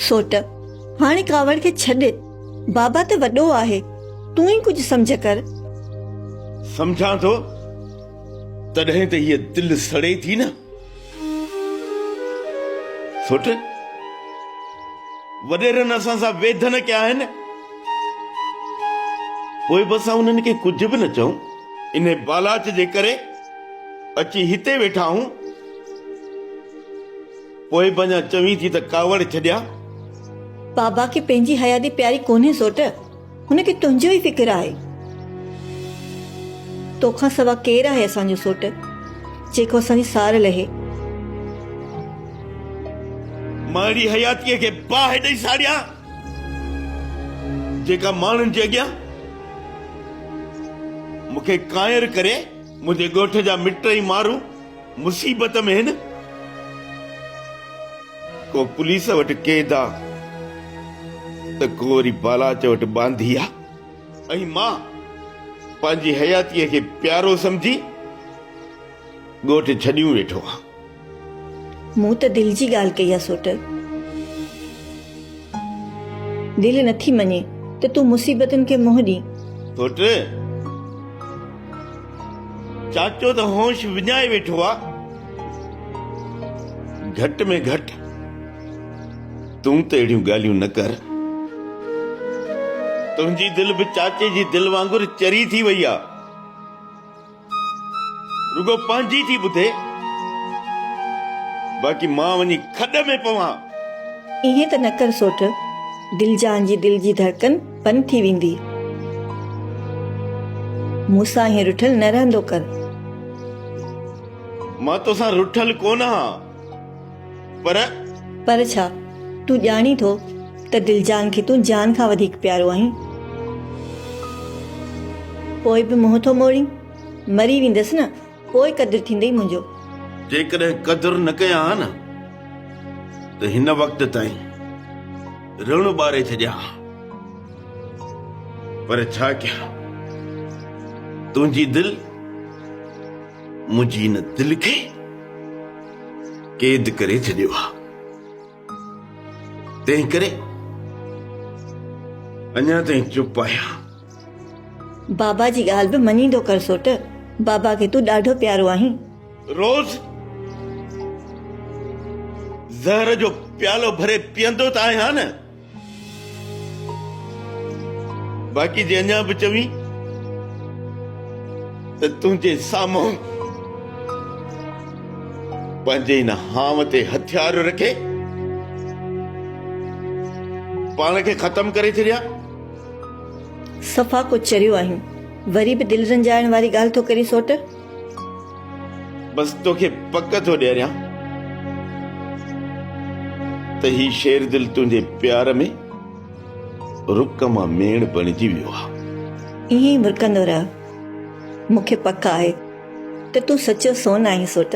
سوٽ، هاڻي ڪاوڙ کي ڇڏ. بابا ته وڏو آهي، تون ئي ڪجهه سمجهه ڪر. سمجهان ٿو، تڏهن ته هيء دل سڙي ٿي نه. سوٽ، وڏيرن اسان سان ويڌن ڪيا آهن، پوء به اسان انهن کي ڪجهه به نه چئون. انهي بالاچ جي ڪري اچي هتي ويٺا آهون. پوء به اڃا چوين ٿي ته ڪاوڙ ڇڏيان. بابا کي پنهنجي حياتي پياري ڪونهي سوٽ، هن کي تنهنجو ئي فڪر آهي. توکان سوا ڪير آهي اسان جو سوٽ، جيڪو اسان جي سار لهي. مان اهڙي حياتيء کي باهه ڏئي ساڙيان، جيڪا ماڻهن جي اڳيان مون کي ڪانئر ڪري منهنجي ڳوٺ جا مٽ ۽ مارون مصيبت ۾ هن. ڪو پوليس وٽ قيد آ ته ڪو وري بالاچ وٽ ٻانڌي آ. ۽ مان پنهنجي حياتيء کي پيارو سمجهي ڳوٺ ڇڏيون ويٺو آن. مون ته دل جي ڳالهه ڪئي آ سوٽ. دل نٿي مڃي ته تون مصيبتن کي منهن ڏين. سوٽ، چاچو ته هوش وڃائي ويٺو آ. گهٽ ۾ گهٽ تون ته اهڙيون ڳالهيون نه ڪر. تنهنجي دل به چاچي جي دل وانگر چري ٿي وئي آ. رڳو پنهنجي ٿي ٻڌي، باقي مان وڃي کڏ ۾ پوان. ائين ته نه ڪر سوٽ، دلجان جي دل جي ڌڙڪن بند ٿي ويندي. مون سان ائين رٺل نه رهندو ڪر. مان توسان رٺل ڪونه هان، پر. پر ڇا؟ تون ڄاڻين ٿو ته دلجان کي تون جان کان وڌيڪ پيارو آهين. پوء به منهن ٿو موڙين؟ مري ويندس نه پوء قدر ٿيندئي منهنجو. جيڪڏهن قدر نه ڪيان ها نه ته هن وقت تائين رڻ ٻاري ڇڏيان ها. پر ڇا ڪيان تنهنجي دل منهنجي هن دل کي قيد ڪري ڇڏيو آ. تنهن ڪري اڃا تائين چپ آهيان. بابا جي ڳالهه به مڃيندو ڪر سوٽ، بابا کي تون ڏاڍو پيارو آهين. روز زهر جو پيالو ڀري پيئندو ته آهيان نه. باقي جي اڃا به چوين ته تنهنجي سامهون پنهنجي هن هانء تي هٿيار رکي پاڻ کي ختم ڪري ڇڏيان. صفا ڪو چريو آهين، وري به دل رنجائڻ واري ڳالهه ٿو ڪرين سوٽ. بس توکي پڪ ٿو ڏياريان ته هي شير دل تنهنجي پيار ۾ رڪ مان ميڻ بڻجي ويو آ. ائين ئي مرڪندو رهه. مون کي پڪ آهي ته تون سچو سون آهين سوٽ.